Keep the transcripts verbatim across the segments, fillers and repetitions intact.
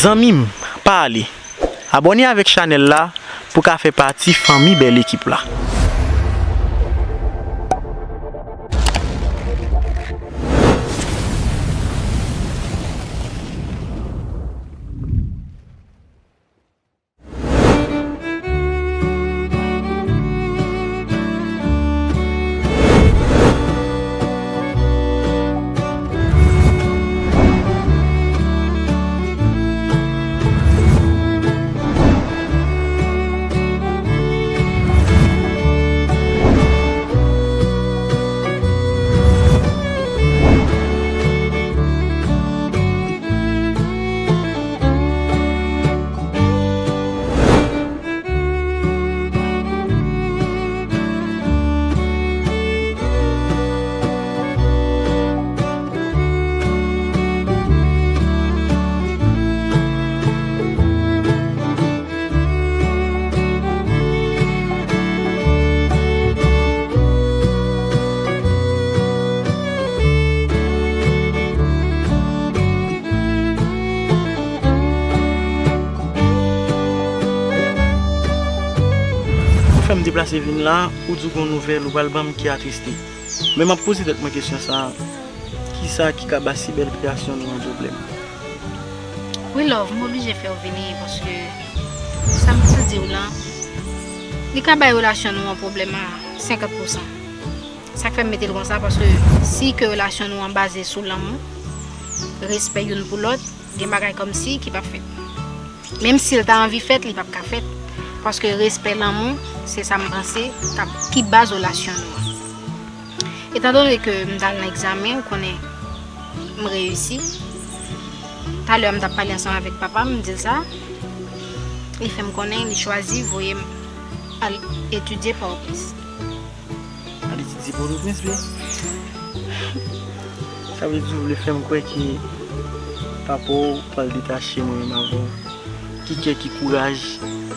Zanmi m, pa ale. Abòne avèk chanèl la pou w ka fè pati fanmi bèl ekip la. Ou fè m deplase vin la, ou di w gon nouvèl ou pral ban m ki atriste. Men m ap poze tèt mwen kesyon sa a, kisa ki ka ba si bèl kreyasyon nou an pwoblèm? Wi love, m oblije fè w vini paske sa m sot di w lan, li ka bay relasyon nou an pwoblèm a senkant pousan. Sa k fè m mete l konsa, paske si ke relasyon nou an baze sou lanmou, respè youn pou lòt, gen bagay kòmsi ki p ap fèt. Menm si l ta anvi fèt, li p ap ka fèt. Paske respè, lanmou, se sa m panse k ap, ki baz relasyon nou an. Etandone ke m t al nan egzamen, ou konnen m reyisi. Talè a m t ap pale ansanm avèk papa m, m di l sa. Li fè m konnen li chwazi voye m al etidye Pòtoprens. Al etidye Pòtoprens, wi. Sa vle di w vle fè m kwè ke papa w pral detache mwen menm avè w? Ki kè, ki kouraj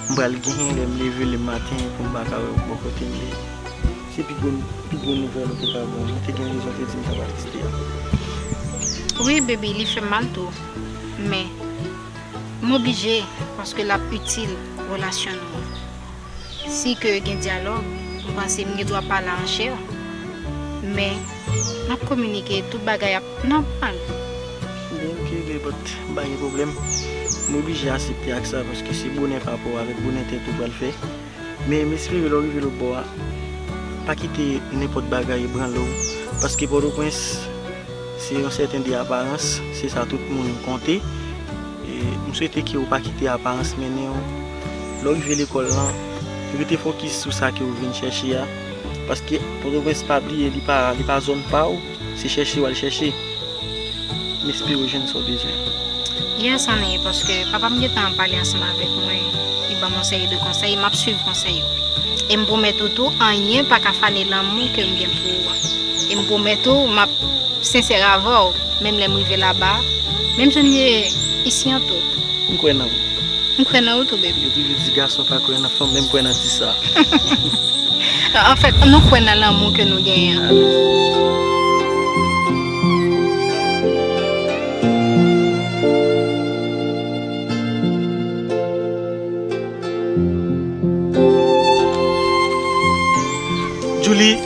m pral genyen lè m leve lemen maten pou m pa ka wè w bò kote m ye? Se pi gwo, pi gwo nouvèl ou te ka ban m. Ou te gen rezon te di m sa pa triste a. Wi, baby, li fè m mal tou. Men, m oblije, paske l ap itil relasyon nou an. Si ke gen dyalòg, m panse m gen dwa pale an chè, men n ap kominike, tout bagay ap nòmal. Byen, ok, ok, but m pa gen pwoblèm. M oblije aksepte ak sa, paske se bonè papa w avèk bonè tèt ou pral fè. Men m espere lè w rive lòt bò a, pa kite nenpòt bagay ebranle w, paske Pòtoprens, se yon sèten de aparans, se sa tout moun konte. E m swete ke w pa kite aparans mennen w. Lè w rive lekòl lan, rete fokis sou sa ke w vin chèche a. Paske Pòtoprens, pa bliye, li pa, li pa zòn pa w, se chèche w al chèche. M espere w jwenn sa w bezwen. Yes, honey, paske papa m gentan pale ansanm avèk mwen, li ban m yon seri de konsèy, m ap swiv konsèy yo. E m pwomèt ou tou, anyen pa ka fane lanmou ke m gen pou ou an. E m pwomèt ou, m ap sensè avè w, menm lè m rive laba, menm jan m ye isi an tou. M kwè nan ou. M kwè nan ou tou, baby. Yo toujou di gason pa kwè nan fanm, men m kwè nan ti sa. Anfèt, nou kwè nan lanmou ke nou genyen an. Julie,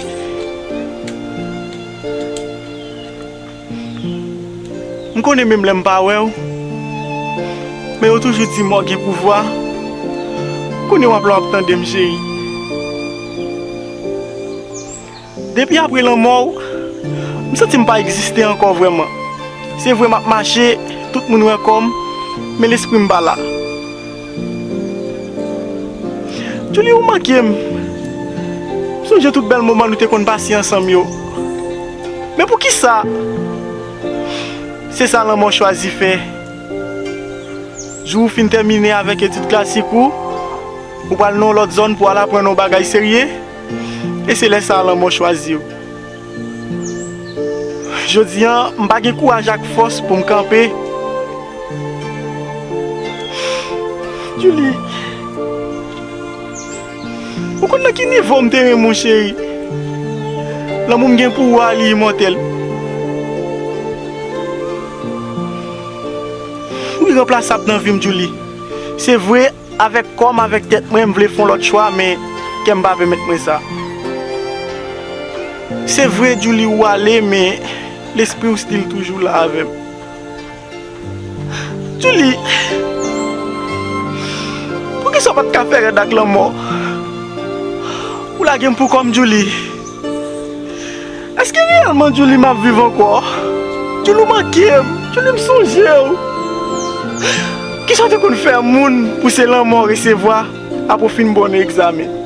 m konnen menm lè m pa wè w, men yo toujou di mò gen pouvwa. M konnen w ap la w ap tande m, cheri. Depi apre lanmò w, m santi m pa egziste ankò vrèman. Se vre m ap mache, tout moun wè kò m, men lespri m pa la. Julie, ou manke m. M sonje tout bèl moman nou te konn pase ansanm yo. Men poukisa? Se sa lanmò chwazi fè. Jou ou fin tèmine avèk etid klasik ou, ou pral nan yon lòt zòn pou al aprann yon bagay serye, e se lè sa a lanmò chwazi w. Jodi a, m pa gen kouraj ak fòs pou m kanpe. Julie, ou konn nan ki nivo m te renmen w, cheri? Lanmou m gen pou ou a, li imòtèl. Ou iranplasab nan vi m, Julie. Se vre, avèk kò m, avèk tèt mwen, m vle fè yon lòt chwa, men kè m pa pèmèt mwen sa. Se vre, Julie, ou ale, men lespri w still toujou la avè m. Julie, poukisa w pa t ka fè rèd ak lanmò? Ou lage m pou kò m, Julie. Èske reyèlman, Julie, m ap viv ankò? Julie, ou manke m. Julie, m sonje w. Kisa w te konn fè moun pou se lanmò w resevwa apre w fin ba w nan egzamen?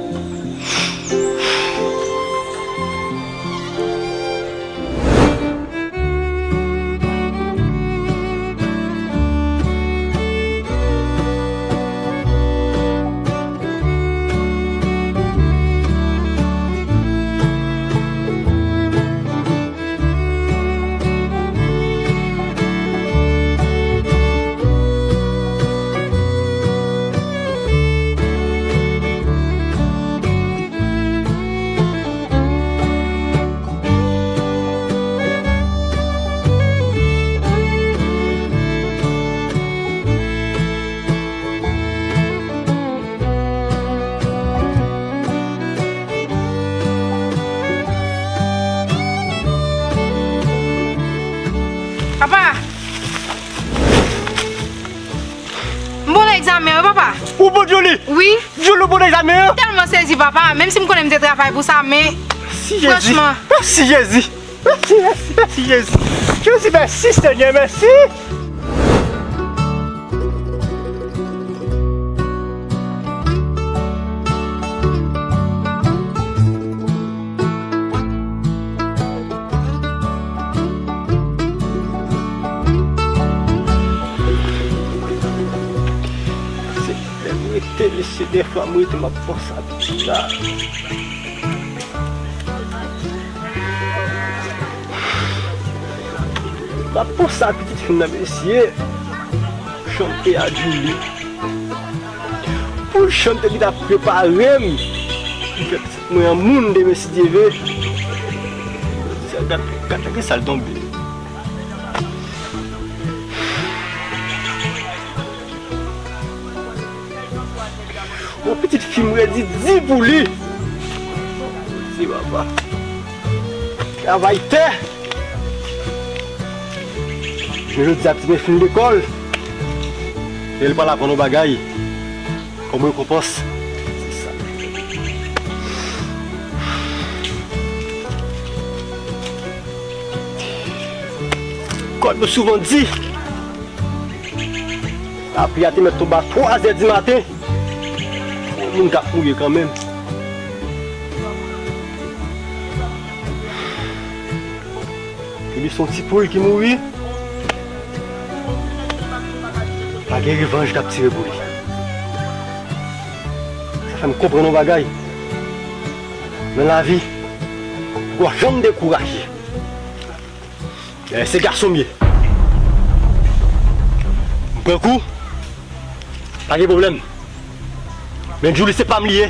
Papa! M bon nan egzamen an, papa. Ou bon, Julie? Wi. Julie, ou bon nan egzamen an? M tèlman sezi, papa. Menm si m konnen m te travay pou sa, men... Mèsi, Jezi. Franchman. Mèsi, Jezi. Mèsi, mèsi, mèsi, Jezi. Jezi, mèsi, Senyè, mèsi. Se lè m rete, mesye, dèfwa m rete, m ap panse a pitit la. M ap panse a pitit fi m nan, mesye. Chante a Julie. Pou l chante, li t ap prepare m. Li fè pitit mwen an moun demen, si Dye vle. Gad, gad, gad sa l tonbe. Yon pitit fi m redi di pou li. Di papa. Travay tè. Men jodi a, pitit mwen fin lekòl. E l pral aprann yon bagay. Kòm rekonpans. Se sa. Kòm nou souvan di, lapli a te mèt tonbe a twa zè di maten. Yon moun t ap mouri kanmenm. Epi se yon ti poul ki mouri. Pa gen revanj k ap tire pou li. Sa fè m konprann yon bagay. Nan lavi, ou p ap janm dekouraje. Eh, se gason m ye. M pran kou, pa gen pwoblèm. Men Julie, se pa m li ye.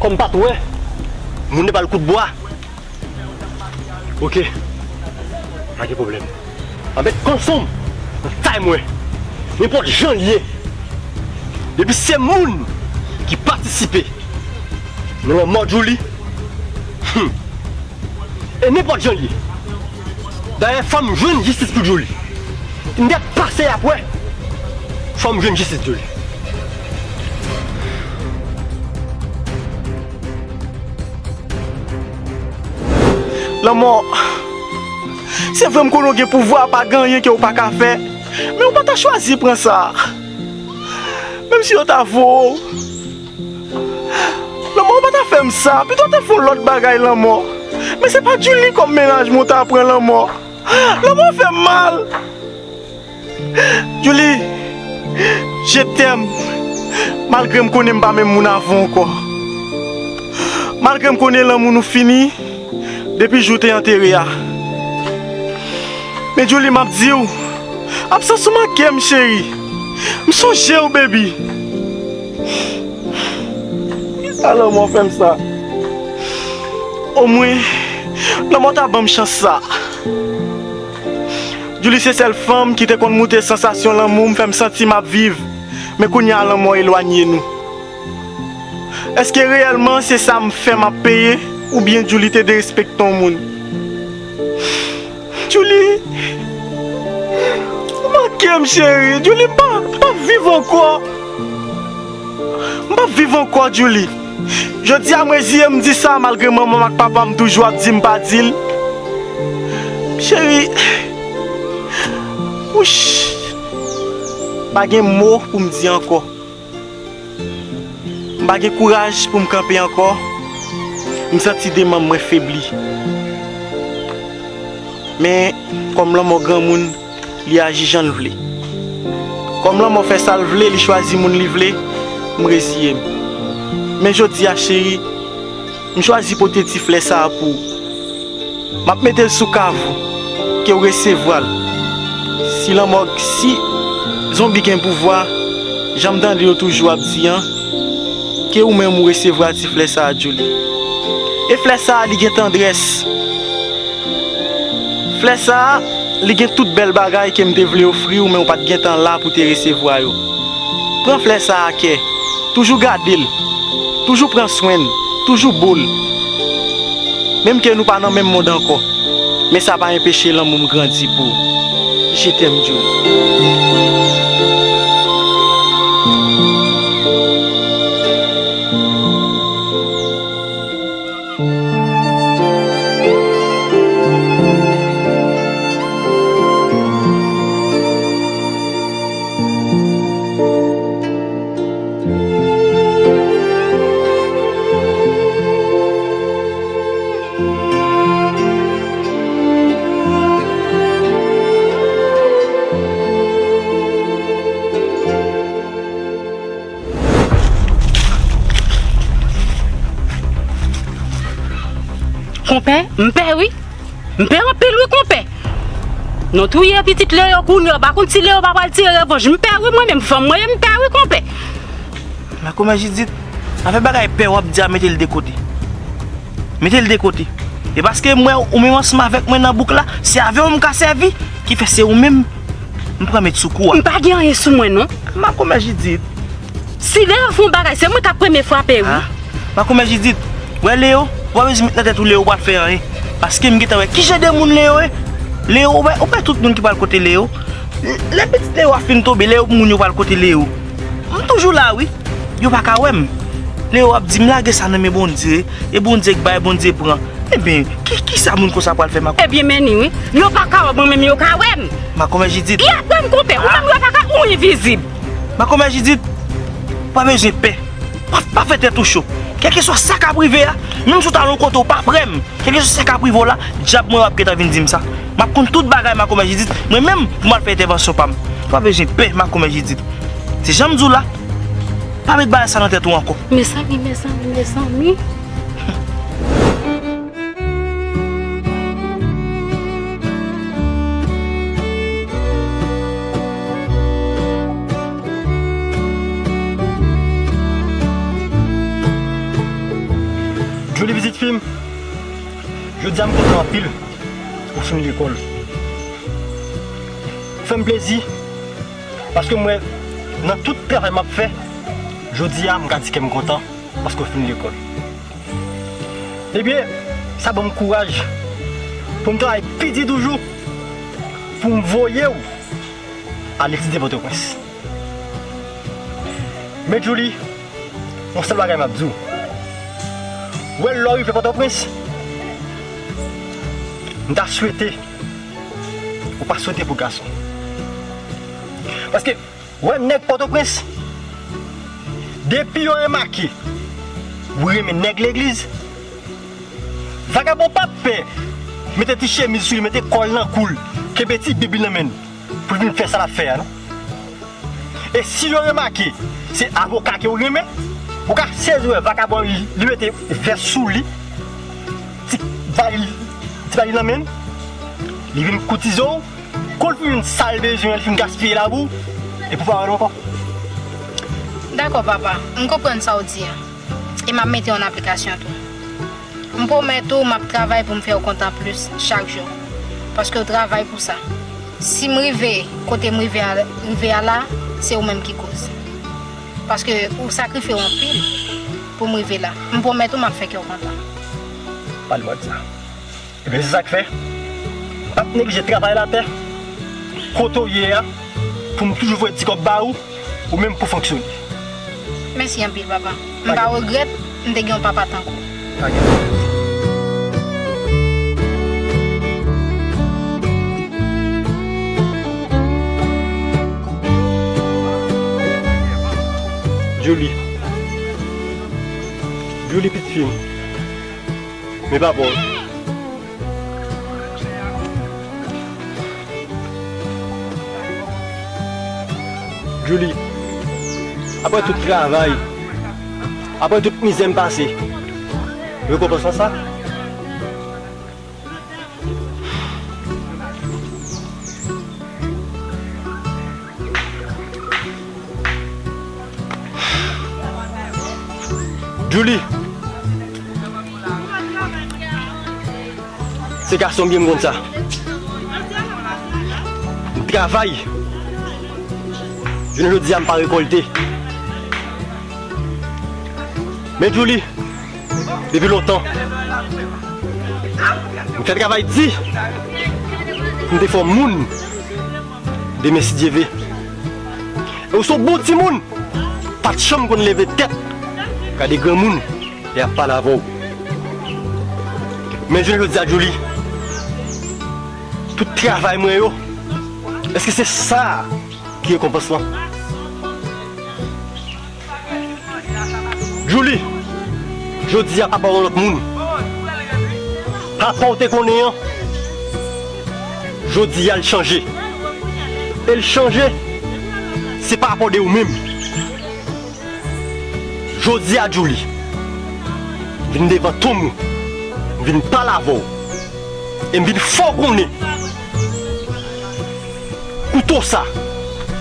Kòm m pa t wè moun nan ba l kout bwa. Oke. Pa gen pwoblèm. M ap met kanson m nan tay mwen. Nenpòt jan l ye. Depi se moun ki patisipe nan lanmò Julie, hmm, e nenpòt jan l ye. Dayè, fò m jwenn jistis pou Julie. M dèt pase y ap wè. Fò m jwenn jistis Julie. Lanmò, se vre m konnen w gen pouvwa, pa gen anyen ke w pa ka fè, men w pa ta chwazi pran sa. Menm si yo ta voye w, lanmò, w pa ta fè m sa. Pito w te fè yon lòt bagay, lanmò. Men se pa Julie kòm mennaj mwen w ta pran, lanmò. Lanmò, w fè m mal. Julie, je t'aime. Malgre m konnen m pa menm moun avè w ankò. Malgre m konnen lanmou nou fini depi jou w te antere a. Men Djouly, m ap di w, absans ou manke m, cheri. M sonje w, baby. Kisa lanmò fè m sa? Omwen, lanmò ta ban m chans sa. Djouly se sèl fanm ki te konn moute sansasyon lanmou m, fè m santi m ap viv. Men kounye a, lanmò elwanye nou. Èske reyèlman se sa m fè m ap peye, oubyen Djouly te derespekte yon moun? Djouly, ou manke m, cheri. Djouly, m pa, m p ap viv ankò. M p ap viv ankò, Djouly. Jodi a, m reziye m di sa, malgre manman m ak papa m toujou ap di m pa di l. Cheri, wouch, pa gen mo pou m di ankò. M pa gen kouraj pou m kanpe ankò. M santi de manm mwen febli. Men, kòm lanmò granmoun, li aji jan l vle. Kòm lanmò fè sa l vle, li chwazi moun li vle, m reziye m. Men jodi a, cheri, m chwazi pote ti flè sa a pou ou. M ap mete l sou kav ou, ke w resevwa l. Si lanmò, si zonbi gen pouvwa, jan m tande yo toujou ap di an, ke ou menm ou resevwa ti flè sa a, Djouly. E flè sa a, li gen tandrès. Flè sa a, li gen tout bèl bagay ke m te vle ofri w, men w pa t gentan la pou te resevwa yo. Pran flè sa a ak kè. Toujou gade l. Toujou pran swen l. Toujou bo l. Menm ke nou pa nan menm mond ankò, men sa pa enpeche lanmou m grandi pou ou. Je t'aime, Djouly. Konpè, m pè wi. M pè anpil wi, konpè. Nou touye pitit Leo kounye a, pa konn si Leo pa pral tire revanj. M pè wi, mwen menm fanm mwen ye, m pè wi, konpè. Makomè Jidit, afè bagay pè w ap di a, mete l de kote. Mete l de kote. E paske m wè ou menm ansanm avèk mwen nan bouk la, se avè w m ka sèvi, ki fè se ou menm m pran met sou kou a. M pa gen anyen sou mwen non. Makomè Jidit. Si Leo fè yon bagay, se mwen k ap premye frape wi. Ah, Makomè Jidit, wè Leo, ou pa bezwen met nan tèt ou Leo pral fè anyen. Paske m gentan wè ki jan de moun Leo ye. Leo, ou wè, ou wè tout moun ki pral kote Leo. Lè pitit Leo a fin tonbe, Leo moun yo pral kote Leo. M toujou la wi. Yo pa ka wè m. Leo ap di m lage sa nan men Bondye, e Bondye k bay, Bondye pran. Ebyen, ki, kisa moun konsa pral fè, Makomè? Ebyen, men ni wi. Yo pa ka wè m, mwen menm yo ka wè m. Makomè Jidit. Ki ap wè m, konpè? Ou menm yo pa ka, ou envizib. Makomè Jidit, pa bezwen pè. Pa, pa fè tèt ou cho. Kèlkeswa sa k ap rive a, menm si w t al yon kote ou pa prè m, kèlkeswa sa k ap rive w la, dyab mwen w ap gentan vin di m sa. M ap konn tout bagay, Makomè Jidit. Mwen menm, pou m al fè entèvansyon pa m. Pa bezwen pè, Makomè Jidit. Se jan m di w la, pa met bagay sa nan tèt ou ankò. Mezanmi, mezanmi, mezanmi. Djouly pitit fi m, jodi a m kontan anpil ou fin lekòl. Ou fè m plezi, paske m wè nan tout travay m ap fè, jodi a m ka di kè m kontan paske w fin lekòl. Ebyen, sa ban m kouraj pou m travay pi di toujou pou m voye w al etidye Pòtoprens. Men Djouly, yon sèl bagay m ap di w. Wè lè w rive Pòtoprens, m ta swete ou pa swete pou gason. Paske wè nèg Pòtoprens, depi yo remake ou renmen nèg legliz, vagabon p ap pè mete ti chemiz sou li, mete kò l nan kou l, kenbe ti bib li nan men l pou l vin fè sa l ap fè a non. E si yo remake se avoka ke w renmen, ou ka sezi wè vagabon li, li mete vès sou li, ti valiz, ti valiz nan men l, li vin koutize w, Kon l fin sa l bezwen, l fin gaspiye labou, epi w pa wè l ankò. Dakò, papa, m konprann sa w di a. E m ap mete yo an aplikasyon tou. M pwomèt ou, m ap travay pou m fè w kontan plis chak jou. Paske w travay pou sa. Si m rive kote m rive a, rive a la, se ou menm ki koz. Paske ou sakrifye w anpil pou m rive la. M pwomèt ou, m ap fè kè w kontan. Pale mwen de sa. Ebyen, se sa k fè m p ap neglije travay latè, kote w ye a, pou m toujou voye ti kòb ba ou, ou menm pou fonksyone. Mèsi anpil, papa. M pa regrèt m te gen yon papa tankou w. Pa gen pwoblèm. Julie. Julie, pitit fi m. Men pa bon. Julie, apre tout travay, apre tout mizè m pase, rekonpans lan sa? Julie. Se gason m ye, m konn sa. M travay. Jounen jodi a, m pa rekòlte. Men Julie, depi lontan, m fè travay di pou m te fè w moun demen, si Dye vle. E ou se yon bon timoun. Pa t janm konn leve tèt gade granmoun lè y ap pale avè w. Men jounen jodi a, Julie, tout travay mwen yo, èske se sa ki rekonpans lan? Julie, jodi a papa w yon lòt moun. Papa w te konnen an, jodi a l chanje. E l chanje, se pa rapò de ou menm. Jodi a, Julie, m vin devan tonm ou, m vin pale avè w, e m vin fè w konnen kouto sa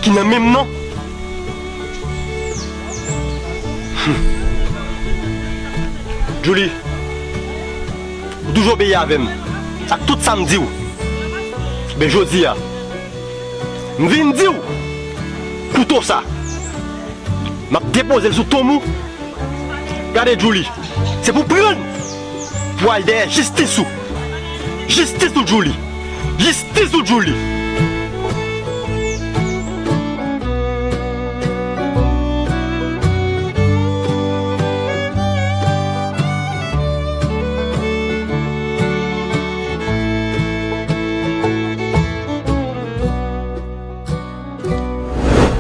ki nan men m nan. Hmm. Julie, ou toujou obeyi avè m ak tout sa m di w. Men jodi a, m vin di w, kouto sa, m ap depoze l sou tonm ou. Gade, Julie, se pou pran l, pou al dèyè jistis ou. Jistis ou, Julie. Jistis ou, Julie.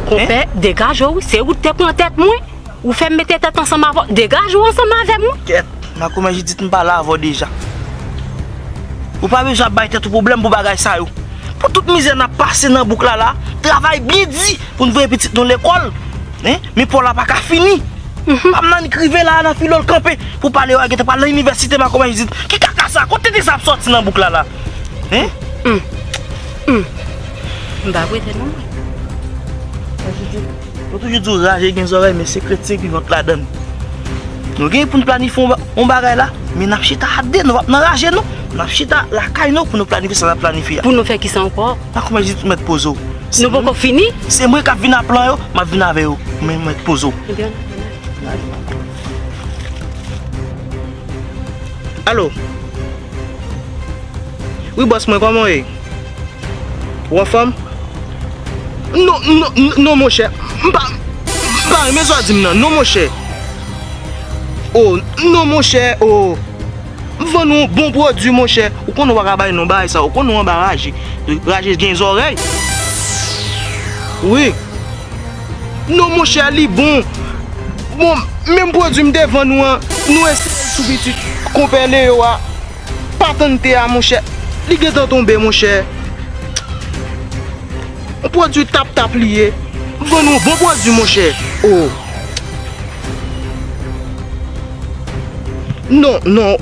Konpè, degaje w, se ou ki te pran tèt mwen. Ou fè m mete tèt ansanm avè w. Degaje w ansanm avè m, wi. Kèt, makomè Jidit, m pale avè w deja. Ou pa bezwen ap bay tèt ou pwoblèm pou bagay sa yo. Pou tout mizè n ap pase nan bouk la la, travay byen di pou n voye pitit nou lekòl. Hein? Men pa w la pa ka fini. Mhm. Pa m nan nik rive la, nan filo l kanpe pou pale yo a gentan pral nan inivèsite, makomè Jidit. Ki kaka sa? Kote tete sa ap sòti nan bouk la la? Hein? Hmm. Hmm. M pa prete non. Yo toujou di w raje gen zòrèy, men sekrè ti vivant ladan l. Nou gen pou n planifye yon ba-, yon bagay la, men n ap chita a de, nou p ap nan raje non. N ap chita lakay nou pou nou planifye sa n ap planifye a. Pou nou fè kisa ankò? Makomè Jidit, ou mèt poze w. Nou poko fini? Se mwen k ap vin a plan yo, m ap vin avè yo. Men mèt poze w. Ebyen. Alo. Wi, bòs mwen, kòman w ye? Ou anfòm? Non, non, non, non, monchè. M pa, m pa renmen sa w di m nan, non, monchè. O, non, monchè, o. M vann ou yon bon pwodui, monchè. Ou konnen w pa ka bay non bagay sa. Ou konnen w anba raje. Raje gen zòrèy. Wi. Non, monchè, li bon. Bon, menm pwodui m te vann ou an, nou eseye l sou pitit konpè Leo a. Pa tann te a, monchè. Li gentan tonbe, monchè. Yon pwodui tap tap li ye. M vann ou bon pwodui, monchè. Oh. Non, non.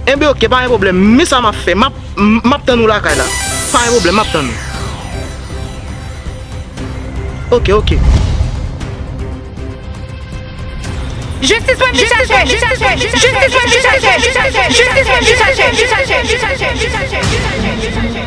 Enben, oke, pa gen pwoblèm. Men sa m ap fè. M ap, m ap tann ou lakay la. Pa gen pwoblèm, m ap tann ou. Oke, oke. Jistis mwen vin chache! Jistis mwen vin chache! Jistis mwen vin chache! Jistis mwen vin chache!